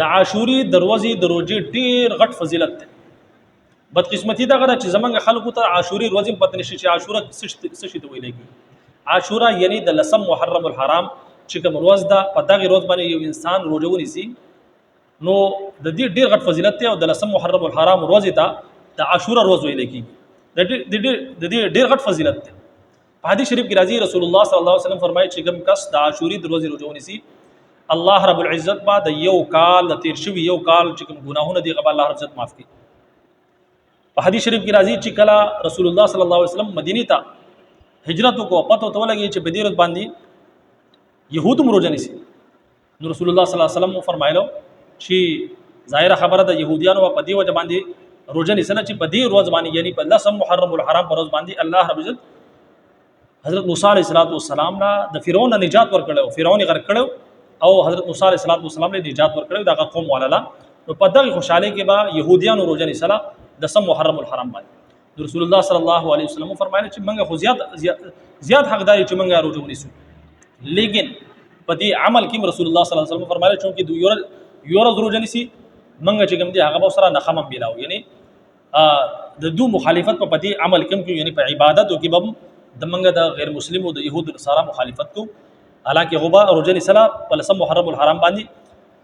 د عاشوري دروازې د روزې ډیر غټ فضیلت دی. بدقسمتي دغه ده چې زمونږ خلکو ته عاشوري ورځې هم پته نشي چې عاشوره څه شي ته ویل کېږي. عاشوره یعنی د لسم محرم الحرام چې کوم ورځ ده، په دغه ورځ باندې یو انسان روژه ونیسي نو د دې ډېر غټ فضیلت دی، او د لسم محرم الحرام ورځې ته د عاشوره ورځ ویل کېږي. د دې ډېر غټ فضیلت دی. په حدیث شریف کې راځي رسول الله صلی الله علیه وسلم فرمایي چې کوم کس د عاشوري د ورځې روژه ونیسي، الله رب العزت به د یو کال د تیر شوي یو کال چې کوم ګناهونه دي هغه به الله رب العزت معاف کړي. په حدیث شریف کې راځي چې کله رسول الله صلی الله علیه وسلم مدینه ته هجرت وکړ، پته ورته ولګي چې په دې ورځ باندې یهود هم روژه نیسي، نو رسول الله صلی الله علیه وسلم فرمایلو چې ظاهره خبره ده يهوديانو په دې وجه باندې روزه نیسله چې په دې ورځ باندې یعنی په لسم محرم الحرام پر ورځ باندې الله رب عزت حضرت موسی علیه السلام نه د فرعون نه نجات ورکړو، فرعون غرق کړو او حضرت موسی علیه السلام له نجات ورکړو دغه قوم والا. نو په دغه خوشاله کې به يهوديانو روزه نیسله د سم محرم الحرام باندې. رسول الله صلی الله علیه وسلم فرمایله چې موږ خو زیات زیات حقدار چې موږ روزه ونیسو، لیکن په دې عمل کې رسول الله صلی الله علیه وسلم فرمایله چې دوی یو ورځ روزه نیسي، موږ چې کوم دی هغه به سره نخمم ملاو، یعنی د دو مخالفت په دې عمل کې کوم، یعنی په عبادتو کې به د موږ د غیر مسلمو د يهودو سره مخالفت کو. حالانکه غوبا روزه نیسله په لسم محرم الحرام باندې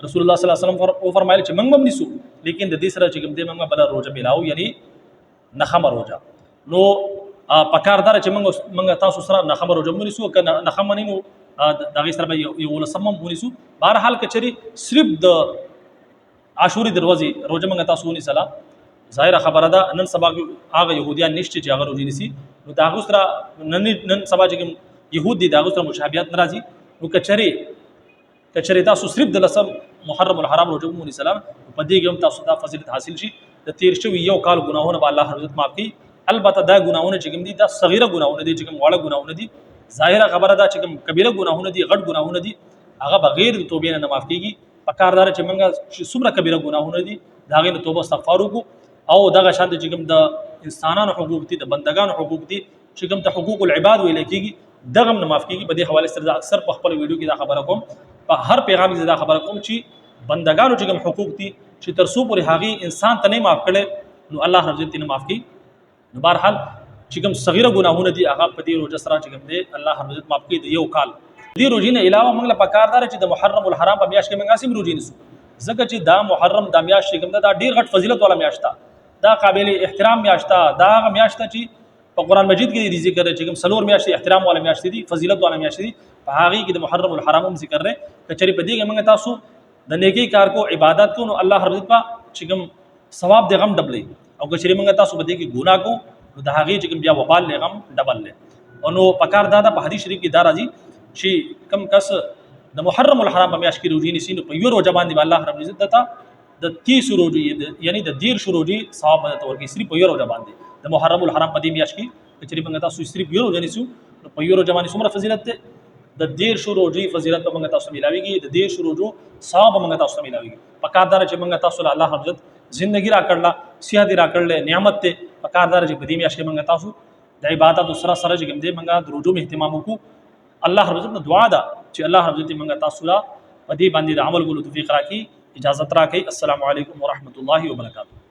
رسول الله صلی الله علیه وسلم فرمایله چې موږ هم نیسو، لیکن د دې سره چې کوم دی موږ بل روزه ملاو، یعنی نخمه روزه. نو پکار دار چې موږ تاسو سره نخمه روزه ونیسو، که نخمه نه نو دغه سره به یو لسم هم ونیسو. بهرحال کچري صرف د عاشوري دروازې روزه موږ تاسو ونیسله، ظاهره خبره ده نن سبا هغه يهوديان نشته چې هغه روزه نیسي، نو د هغه سره نن سبا چې کوم يهود دي د هغه سره مشابهت ناراضي. نو کچري تاسو صرف د لسم محرم الحرام روزه ونیسله، په دې کې هم تاسو دا فضیلت حاصل شي، د تیر شوي یو کال ګناهونه به الله رب عزت معاف کړي. البته دا ګناهونه چې کوم دي دا صغیره ګناهونه دي چې کوم واړه ګناهونه دي، ظاهره خبره ده چې کوم کبیره ګناهونه دي، غټ ګناهونه دي، هغه بغیر د توبې نه معاف کیږي. په کار دار چې موږ څومره کبیره ګناهونه دي د هغې نه توبه استغفار وکړو، او دغه شان چې کوم د انسانانو حقوق دي، د بندګانو حقوق دي، چې کوم ته حقوق العباد ویل کیږي، دغه هم نه معاف کیږي. په دې حواله سره اکثر په خپل ویډیو کې دا خبره کوم، په هر پیغام کې دا خبره کوم چې بندگانو چې کوم حقوق دي چې تر څو پورې هغه انسان ته نه معاف کړي نو الله رب عزت نه معاف کړي. نو بهرحال چې کوم صغیره ګناهونه دي هغه په دې روزه سره چې کوم دی الله رب عزت معاف کړي د یو کال. دې روزې نه علاوه موږ له پکار دار چې د محرم الحرام په میاشت کې موږ اسیم روزې نیسو، ځکه چې دا محرم دا میاشت چې کوم ده دا ډیر غټ فضیلت والا میاشت ده، دا قابل احترام میاشت ده، دا هغه میاشت ده چې په قرآن مجید کې دې ذکر دی چې کوم څلور میاشتې احترام والا میاشتې دي، فضیلت والا میاشتې دي، په هغې کې د محرم الحرام هم ذکر دی. که چېرې په دې کې موږ تاسو د نیکۍ کار کو، عبادت کو، نو الله رب عزت په چې کوم ثواب دی غم ډبلوي، او که چېرې موږ تاسو په دې کې ګناه کو نو د هغې چې کوم بیا وبال دی غم ډبل دی. او نو پکار دا ده په حدیث شریف کې دا راځي چې کوم کس د محرم الحرام په میاشت کې روژې نیسي نو په یو روژه باندې به الله رب عزت ته د 30 روژې یعنی د 30 روژې ثواب به درته ورکړي، صرف په یو روژه باندې د محرم الحرام په دې میاشت کې. که چېرې موږ تاسو صرف یو روژه نیسو نو په یو روژه باندې څومره فضیلت دی؟ د 30 روژې فضیلت به موږ تاسو ملاویږي، د 30 روژو ثواب به موږ تاسو ته ملاویږي. په کار دار چې موږ تاسو له الله رب عزت زندگی را کړله، صحت را کړله، نعمت دی، په کار دار چې په دې میاشت کې موږ تاسو د عبادت سره سره چې کوم دی موږ د روژو اهتمام وکړو. الله رب عزت نه دعا ده چې الله رب عزت موږ تاسو له په دې باندې د عمل کولو توفیق راکړي. اجازه راکړي. السلام علیکم ورحمت الله وبرکاته.